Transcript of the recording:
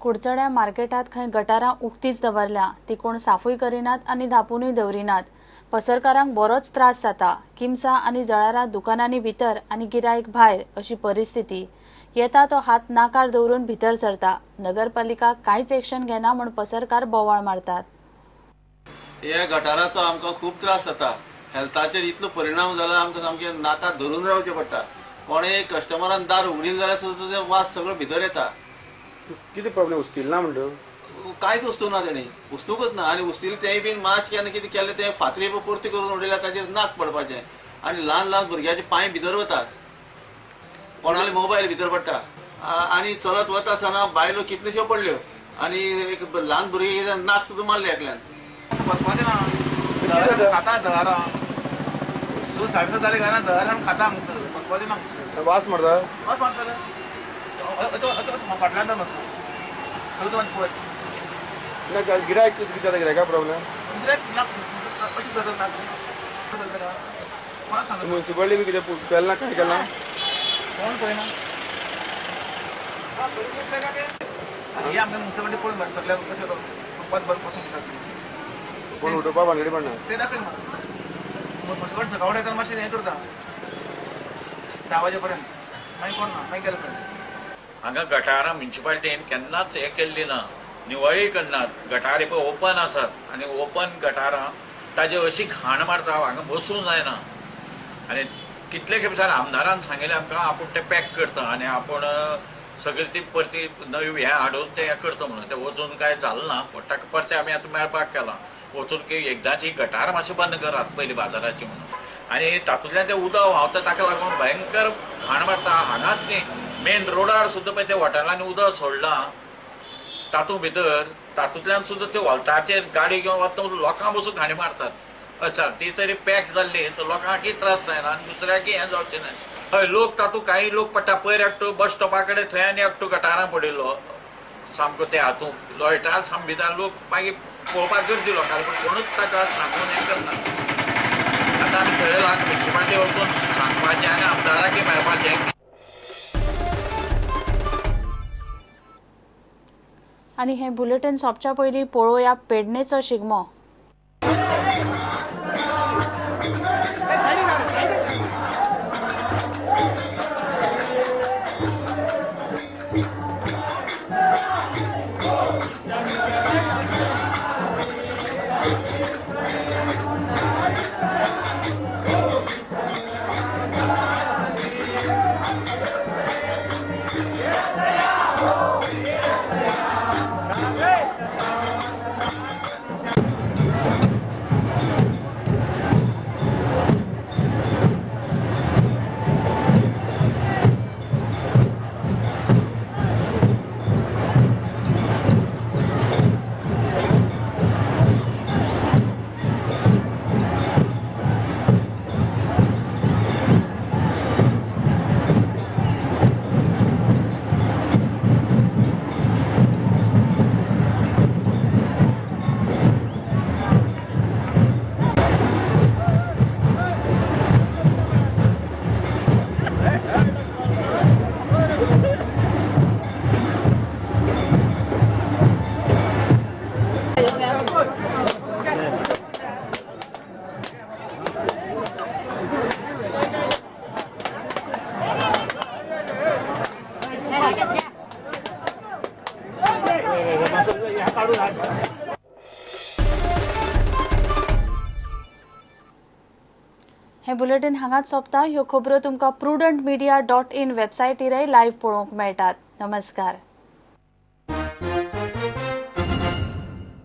कुडचड्या मार्केटात खंय गटारां उक्तीच दवरल्या, ती कोण साफूय करिनात आनी धांपुनूय दवरिनात. पसरकारांक बरोच त्रास जाता. किमसां आनी जळारां दुकानांनी भितर आनी गिरायक भायर अशी परिस्थिती. येता तो हात नाकार दवरून भितर सरता. नगरपालिका कांयच एक्शन घेना म्हूण पसरकार बोवाळ मारतात. ह्या गटाराचो आमकां खूब त्रास जाता. हेल्थाचेर इतलो परिणाम जाला, आमकां सामकें नाकात धरून रावचें पडटा. कोणेय कस्टमरान दार उगडील जाल्यार सुद्दां ते वास सगळो भितर येता. कितें प्रॉब्लेम उस्तील ना म्हणटा? कांयच वस्तू ना, तेणी वस्तूकच ना. आनी उस्तील तेय बीन मास्क केन्ना कितें केलें तें फातरी परती करून उडयल्या, ताचेर नाक पडपाचें. आनी ल्हान ल्हान भुरग्याचे पांय भितर वतात, कोणाले मोबायल भितर पडटा. आनी चलत वता आसतना बायलो कितल्योश्यो पडल्यो आनी एक ल्हान भुरगें नाक सुद्दां मारलें एकल्यान. वचपाचें ना, खाता जळारां. 6 साडे 6 जाले घरा, जळारां खाता हांगसर, वचपाचें ना. वास मारता, वास मारताले फाटल्यान मातसो खरें पळय ना गिरायक कितें जाता? गिरायका प्रॉब्लेम? गिरायक अशें जाता ना. कोणाक सांगता? म्युन्सिपालिटी बी कितें केलें ना, कांय केलें ना? कोण पळयना. हे आमकां म्युन्सिपालिटी पळोवन मरे सगळ्याक कशें फुटपाथ बरें बसून दितात. कोण उठोवपा भानगडी पडना. ते दाखय म्हाका. सकाळ येतना मातशें हें करता 10 वाजे पर्यंत, मागीर कोण ना, मागीर गेले. हांगा गटारां म्युन्सिपालिटीन केन्नाच हें केल्ली ना, निवळी करनात. गटारी पळय ओपन आसात आनी ओपन गटारां ताजे अशी घाण मारता, हांगा बसूंक जायना. आनी कितले खेप सर आमदारान सांगिल्लें आमकां, आपूण तें पॅक करता आनी आपूण सगळी ती परती नवी हें हाडून तें हें करता म्हणून. तें वचून कांय जालें ना, पूण ताका परतें आमी आतां मेळपाक केलां वचून की एकदांची गटार मातशी बंद करात पयलीं बाजाराची म्हणून. आनी तातूंतल्यान तें उदक व्हांवता, ताका लागून भयंकर घाण मारता. हांगाच न्ही, मेन रोडार सुद्दां पळय ते हॉटेलांनी उदक सोडलां तातूंत भितर, तातूंतल्यान सुद्दां ते वोल्ताचेर गाडी घेवन वता, लोकां बसून घाणी मारतात. अच्छा, ती तरी पॅक जाल्ली तर लोकांकय त्रास जायना आनी दुसऱ्याकय हें जावचें ना. हय, लोक तातूंत कांय लोक पडटा. पयर एकटो बस स्टॉपा कडेन थंय आनी एकटो गटारां पडिल्लो सामको, ते हातूंत लोळटा सामको. लोक मागीर पळोवपाक गर्दी लोकांक, पूण कोणूच ताका सांगून हें करना. आतां आमी थरयलां म्युन्सिपालिटी वचून सांगपाचें आनी आमदाराकय मेळपाचें. आनी हें बुलेटीन सोंपच्या पयलीं पळोवया पेडणेचो शिगमो. हें बुलेटीन हांगाच सोंपता. ह्यो खबरो तुमकां prudentmedia.in वेबसायटीरय लायव्ह पळोवंक मेळटात. नमस्कार.